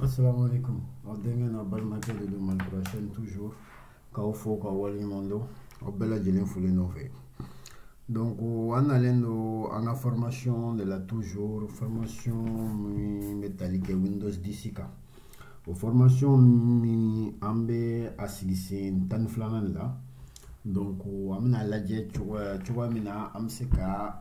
Assalamu alaikum. Aw denkɛ n'a balimakɛ de don Malikura chaîne toujours k'aw fo k'aw waleɲuman dɔn, aw bɛɛ lajɛlen folen don fɛ. Donc an nalen don an ka formation de la, toujours formation min bɛ tali kɛ Windows 10 kan. O formation min an bɛ a sigi sen 12nan de la. Donc an bɛna lajɛ cogoya min na an bɛ se ka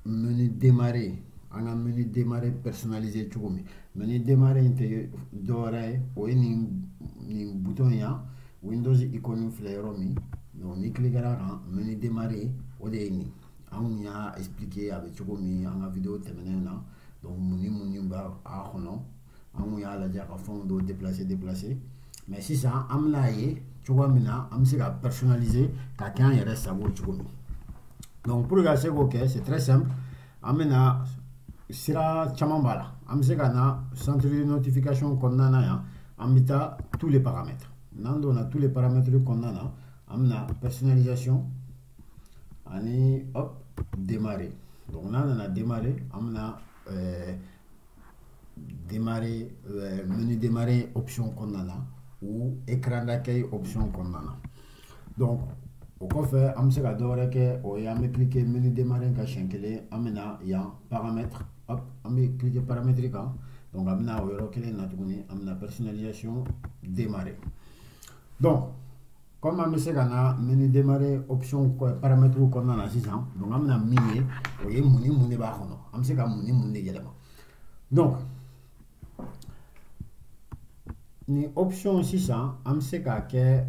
menu démarrer, an ka menu démarrer personnalisé cogo min. Menu démarrer in tɛ dɔwɛrɛ ye, o ye nin bouton in yan, Windows icône filɛ yɔrɔ min. Donc ni cliquera kan, menu démarrer, o de ye nin. An kun y'a expliqué a bɛ cogo min an ka vidéo tɛmɛnen na. Donc mun ni mun ni b'a kɔnɔ, an kun y'a lajɛ ka fɛnw dɔw déplacer. Mais sisan an bɛna ye cogoya min na an bɛ se ka personnaliser ka kɛ an yɛrɛ sago cogo min. Donc pour ka se k'o kɛ, c'est très simple. An bɛna sira caman b'a la. An bɛ se ka na centre de notification kɔnɔna na yan, an bɛ taa tous les paramètres. N'an donna tous les paramètres kɔnɔna na, an bɛna personnalisation ani hop, démarrer. Donc n'an nana démarrer, an bɛna démarrer, menu démarrer option kɔnɔna na ou écran d'accueil option kɔnɔna na. Donc o kɔfɛ, an bɛ se ka dɔ wɛrɛ kɛ, o ye an bɛ cliquer menu démarrer kan siɲɛ kelen, an bɛna yan paramètres, hop, an bɛ cliquer paramètres kan. Donc a bɛna o yɔrɔ kelen na tuguni, an bɛna personnalisation, démarrer. Donc comme an bɛ se ka na menu démarrer option paramètres kɔnɔna na sisan, donc an bɛna min ye, o ye mun ni mun de b'a kɔnɔ, an bɛ se ka mun ni mun de yɛlɛma. Donc nin option sisan, an bɛ se k'a kɛ,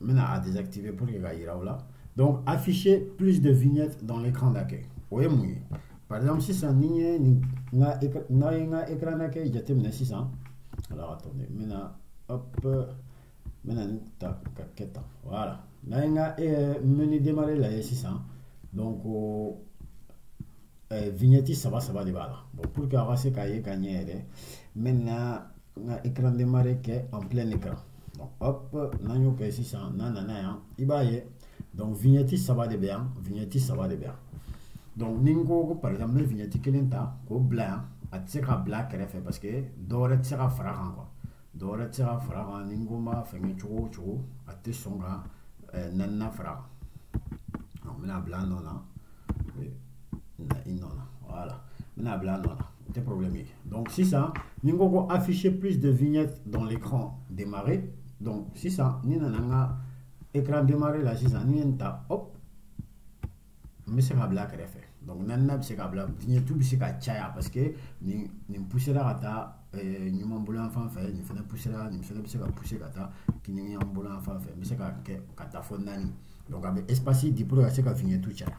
n bɛna a désactiver pour que ka yira aw la. Donc afficher plus de vignettes dans l'écran d'accueil, o ye mun ye? Par exemple sisan, ni ye nin n ka n'a ye n ka écran d'accueil jateminɛ sisan, alors attendez, n bɛna hop, n bɛna nin ta ka kɛ tan, voilà. N'a ye n ka menu démarrer lajɛ sisan, donc vignette saba saba de b'a la. Bon, pour que aw ka se k'a ye ka ɲɛ yɛrɛ, n bɛna n ka écran démarrer kɛ en plein écran. Donc hop, n'an y'o kɛ sisan, n'an nana yan, i b'a ye, donc vignette saba de bɛ yan, vignette saba de bɛ yan. Donc ni n ko par exemple n bɛ vignette kelen ta k'o bila yan, a tɛ se ka bila kɛrɛfɛ parce que dɔ wɛrɛ tɛ se ka fara kan quoi, dɔ wɛrɛ tɛ se ka fara kan. Ni n ko n b'a fɛngɛ cogo o cogo, a tɛ sɔn ka naaninan fara kan. Donc n bɛna bila a nɔ na, i nɔ na, voilà, n bɛna bila a nɔ na, o tɛ problème ye. Donc sisan ni n ko afficher plus de vignettes dans l'écran démarrer, donc sisan ni nana n ka écran démarrer la sisan, ni ye nin ta, hop, n bɛ se ka bila kɛrɛfɛ. Donc naaninan bɛ se ka bila, vignette bɛ se ka caya parce que nin poussera ka taa ɲuman bolo yan fan fɛ, nin fana poussera, nin fana bɛ se ka pousser ka taa kinin yan bolo yan fan fɛ, n bɛ se ka kɛ ka taa fɔ naani. Donc a bɛ espace di pour ka se ka vignette caya.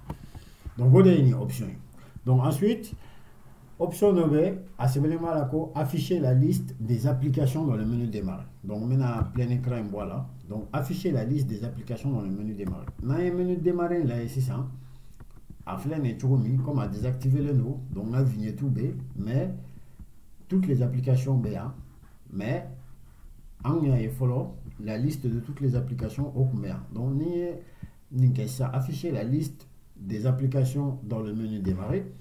Donc o de ye nin option ye. Donc ensuite, option dɔ bɛ a sɛbɛnnen b'a la ko afficher la liste des applications dans le menu démarrer. Donc n bɛna plein écran in bɔ a la. Donc afficher la liste des applications dans le menu démarrer, n'an ye menu démarrer lajɛ sisan, a filɛ nin ye cogo min, comme a désactivé len don, donc n ka vignette bɛ, mais toutes les applications bɛ yan. Mais an kun y'a ye fɔlɔ, la liste de toutes les applications, o kun bɛ yan. Donc n'i ye nin kɛ sisan, afficher la liste des applications dans le menu démarrer,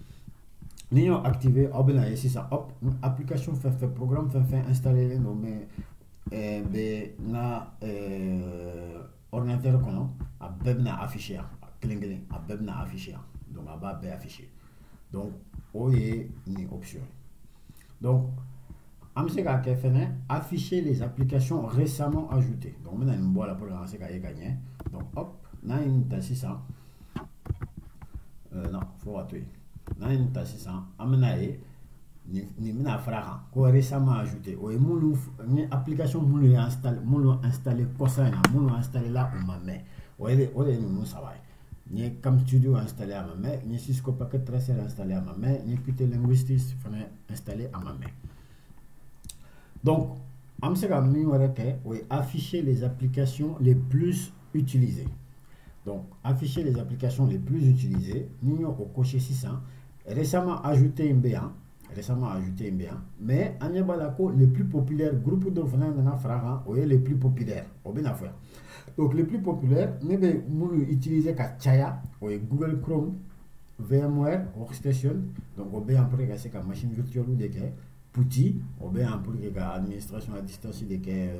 ni y'o activé, aw bɛna ye sisan, hop, application fɛn fɛn, programme fɛn fɛn installé len don mais bɛ n ka ordinateur kɔnɔ, a bɛɛ bɛna afficher yan kelen kelen, a bɛɛ bɛna afficher yan. Donc a b'a bɛɛ afficher. Donc o ye nin option ye. Donc an bɛ se k'a kɛ fɛnɛ afficher les applications récemment ajoutées. Donc n bɛna nin bɔ a la pour que an ka se k'a ye ka ɲɛ. Donc hop, n'an ye nin ta sisan, non, fo ka to yen. N'an ye nin ta sisan, an bɛna ye nin bɛna fara a kan ko récemment ajouté. O ye minnu ni application minnu ye installé, minnu installé kɔsa in na, minnu installé la u ma mɛn, o de ye ninnu saba ye. N ye Cam Studio installé, a ma mɛn. N ye Cisco Packet Tracer installé, a ma mɛn. N ye Qt Linguistics fana installé, a ma mɛn. Donc an bɛ se ka min wɛrɛ kɛ, o ye afficher les applications les plus utilisées. Donc afficher les applications les plus utilisées, ni n y'o cocher sisan, récemment ajouté in bɛ yan, récemment ajouté in bɛ yan, mais an ɲɛ b'a la ko les plus populaires, groupe dɔ fana nana fara a kan, o ye les plus populaires, o bɛ na fɔ yan. Donc les plus populaires, ne bɛ minnu utiliser ka caya, o ye Google Chrome, VMware Workstation, donc o bɛ yan pour que ka se ka machine virtuelle de kɛ. PuTTY o bɛ yan pour que ka administration à distance de kɛ,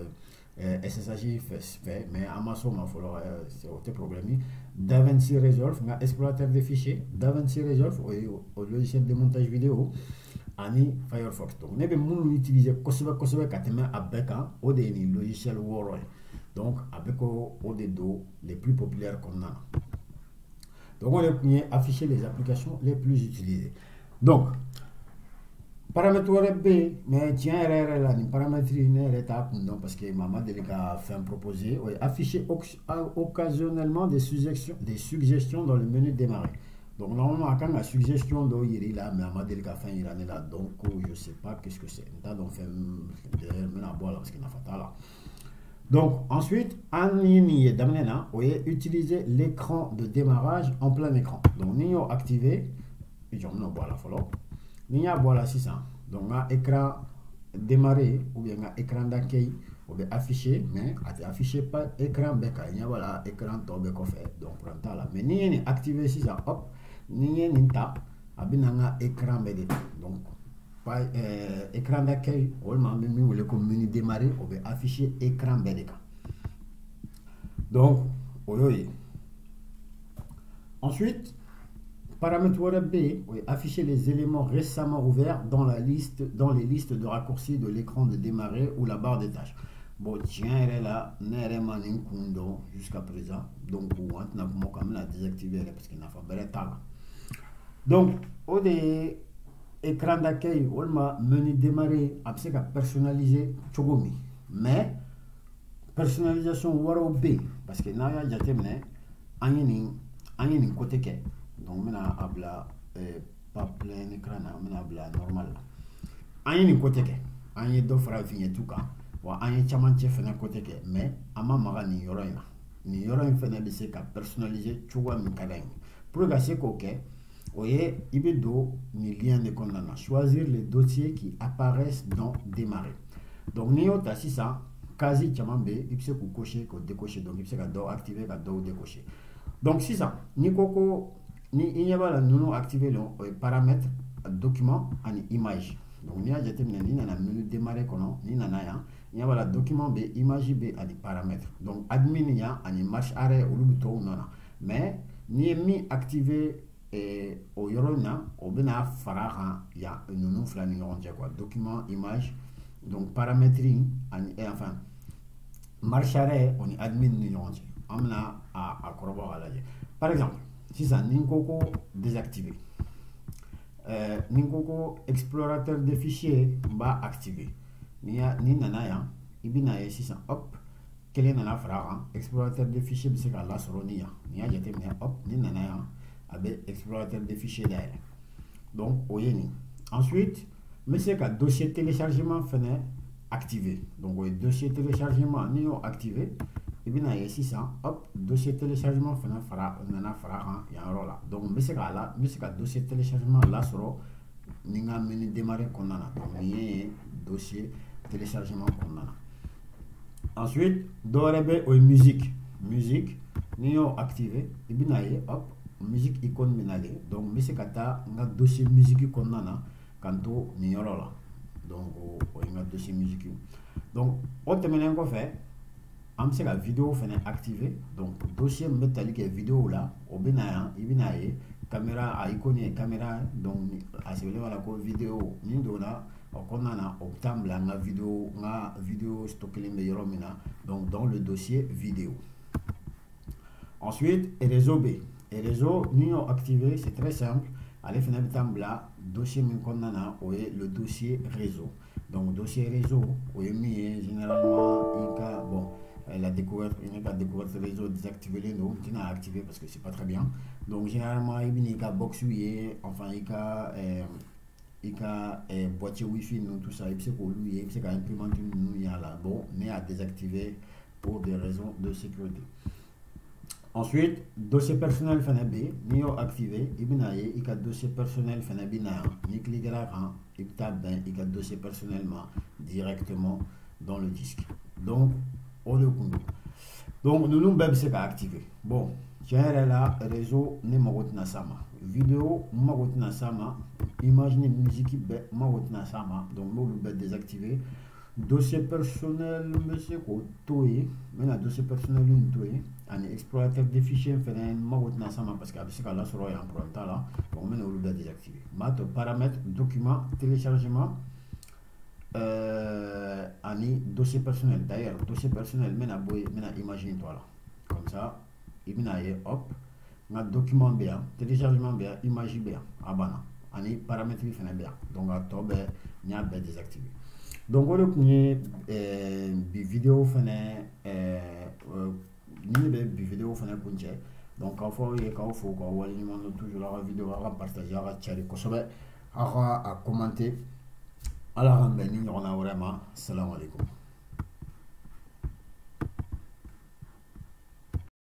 SSH fɛ, mais an ma s'o ma fɔlɔ, o tɛ problème ye. DaVinci Resolve, n ka explorateur de fichiers DaVinci Resolve, o ye o logiciel de montage vidéo, ani Firefox. Donc ne bɛ minnu utiliser kosɛbɛ kosɛbɛ ka tɛmɛ a bɛɛ kan, o de ye nin logiciel 6 ye. Donc a bɛ ko o de don les plus populaires kɔnɔna na. Donc o de tun ye afficher les applications les plus utilisées. Donc paramètre wɛrɛ bɛ yen, mais tiɲɛ yɛrɛ yɛrɛ la, nin paramètre ne yɛrɛ t'a kun dɔn, parce que maa ma deli ka fɛn proposer. O ye afficher occasionnellement des suggestions dans le menu démarrer. Donc normalement a kan ka suggestion dɔw yira i la, mais a ma deli ka fɛn yira ne la. Donc je sais pas qu'est-ce que c'est, n t'a dɔn fɛn. D'ailleurs n bɛna bɔ a la parce que nafa t'a la. Donc ensuite, an ye nin ye daminɛ na, o ye utiliser l'écran de démarrage en plein écran. Donc ni y'o activer, i jɔ, n bɛna bɔ a la fɔlɔ. Ni n y'a bɔ a la sisan, donc n ka écran démarrer ou bien n ka écran d'accueil, o bɛ afficher, mais a tɛ afficher pas écran bɛɛ kan. Ɲɛ b'a la, écran tɔ bɛɛ kɔfɛ, donc problème t'a la. Mais ni n ye nin activer sisan, hop, ni n ye nin ta, a bɛ na n ka écran bɛɛ de ta. Donc pas écran d'accueil, walima an bɛ min wele ko menu démarrer, o bɛ afficher écran bɛɛ de kan. Donc o y'o ye. Ensuite, paramètre wɛrɛ bɛ yen, o ye afficher les éléments récemment ouverts dans les listes de raccourcis de l'écran de démarrer ou la barre des tâches. Bon, tiɲɛ yɛrɛ la, ne yɛrɛ ma nin kun dɔn jusqu'à présent. Donc an tɛna kuma o kan, an bɛna désactiver yɛrɛ parce que nafa bɛrɛ t'a la. Donc o de ye écran d'accueil walima menu démarrer, a bɛ se ka personnaliser cogo min. Mais personnalisation wɛrɛw bɛ yen, parce que n'aw y'a jateminɛ, an ye nin côté kɛ. Donc n bɛna a bila pas plein écran na, n bɛna a bila normal la. An ye nin côté kɛ, an ye dɔ fara vignette kan, wa an ye camancɛ fɛnɛ côté kɛ, mais an ma maga nin yɔrɔ in na. Nin yɔrɔ in fɛnɛ bɛ se ka personnaliser cogoya min ka d'an ye. Pour ka se k'o kɛ, o ye i bɛ don nin lien de kɔnɔna na, choisir les dossiers qui apparaissent dans démarrer. Donc n'i y'o ta sisan, case caman bɛ yen, i bɛ se k'u cocher, k'o décocher. Donc i bɛ se ka dɔw activer, ka dɔw décocher. Donc sisan n'i ko ko ni i ɲɛ b'a la, ninnu activer len, o ye paramètre, document ani image. Donc n'i y'a jateminɛ, n'i nana menu démarrer kɔnɔ, n'i nana yan, i ɲɛ b'a la, document bɛ, image bɛ ani paramètre. Donc admin yan ani marche arrêt, olu bɛ tɔw nɔ na. Mais n'i ye min activer o yɔrɔ in na, o bɛna fara a kan yan, ninnu fila ni ɲɔgɔn cɛ quoi, document, image, donc paramètre ani enfin marche arrêt, o ni admin ni ɲɔgɔn cɛ. An bɛna a kɔrɔbɔ k'a lajɛ. Par exemple sisan, ni n ko ko désactiver, ni n ko ko explorateur de fichiers, n b'a activer. Ni nana yan, i bɛna ye sisan, hop, kelen nana fara a kan. Explorateur de fichiers bɛ se k'a lasɔrɔ ni yan. N'i y'a jateminɛ, hop, ni nana yan, a bɛ explorateur de fichiers dayɛlɛ. Donc o ye nin. Ensuite, n bɛ se ka dossier téléchargement fɛnɛ activer. Donc o ye dossier téléchargement, n'i y'o activer, i bɛna ye sisan, hop, dossier téléchargement fana nana fara a kan yan yɔrɔ la. Donc n bɛ se ka dossier téléchargement lasɔrɔ ni n ka menu démarrer kɔnɔna na. Donc nin ye dossier téléchargement kɔnɔna na. Ensuite, dɔ wɛrɛ bɛ, o ye musique. Musique, n'i y'o activer, i bɛna ye, hop, musique icône bɛ nalen. Donc n bɛ se ka taa n ka dossier musique kɔnɔna na ka n to nin yɔrɔ la. Donc o ye n ka dossier musique. Donc o tɛmɛnen kɔfɛ, an bɛ se ka vidéo fɛnɛ activer. Donc dossier min bɛ tali kɛ vidéo la, o bɛ na yan. I bɛna ye caméra, a icône ye caméra. Donc a sɛbɛnlen b'a la ko vidéo. Nin donna o kɔnɔna na, o bɛ taa n bila n ka vidéo stockelen bɛ yɔrɔ min na, donc dans le dossier vidéo. Ensuite, réseau bɛ yen. Réseau, n'i y'o activer, c'est très simple, ale fana bɛ taa n bila dossier min kɔnɔna na, o ye le dossier réseau. Donc dossier réseau, o ye min ye, généralement i ka, bon, la découverte, i ka découverte réseau désactivé don, n tɛna activer parce que c'est pas très bien. Donc généralement i bɛ n'i ka box ye, enfin i ka boîtier wifi ninnu, tout ça, i bɛ se k'olu ye, i bɛ se ka imprimante ninnu y'a la. Bon, ne y'a désactivé pour des raisons de sécurité. Ensuite, dossier personnel fana bɛ yen. N'i y'o activé, i bɛna ye i ka dossier personnel fana bɛ na yan. N'i cliquera kan, i bɛ taa bɛn i ka dossier personnel ma directement dans le disque. Donc o de kun don. Donc ninnu bɛɛ bɛ se ka activer. Bon, tiɲɛ yɛrɛ la, réseau, ne mago tɛna s'a ma. Vidéo, n mago tɛna s'a ma. Image ni musique bɛɛ, n mago tɛna s'a ma. Donc n b'olu bɛɛ désactiver. Dossier personnel, n bɛ se k'o to yen. N bɛna dossier personnel in to yen, ani explorateur de fichier fɛnɛ, n mago tɛna s'a ma parce que a bɛ se ka lasɔrɔ yan, problème t'a la. Donc n bɛna olu bɛɛ désactiver. N b'a to paramètres, document, téléchargement, ani dossier personnel. D'ailleurs, dossier personnel, n bɛna bɔ yen, n bɛna image in to a la. Comme ça, i bɛna ye, hop, n ka document bɛ yan, téléchargement bɛ yan, image bɛ yan, a banna, ani paramètres fɛnɛ bɛ yan. Donc a tɔ bɛɛ, n y'a bɛɛ désactiver. Donc o de tun ye bi vidéo fɛnɛ ni ne bɛ bi vidéo fɛnɛ kuncɛ. Donc k'aw fɔ aw ye, k'aw fo, k'aw waleɲuman dɔn. Toujours aw ka vidéo, aw ka partager, aw ka cari kosɛbɛ, aw ka a commenter. Ala k'an bɛn ni ɲɔgɔnna wɛrɛ ma. Salamu aleykum.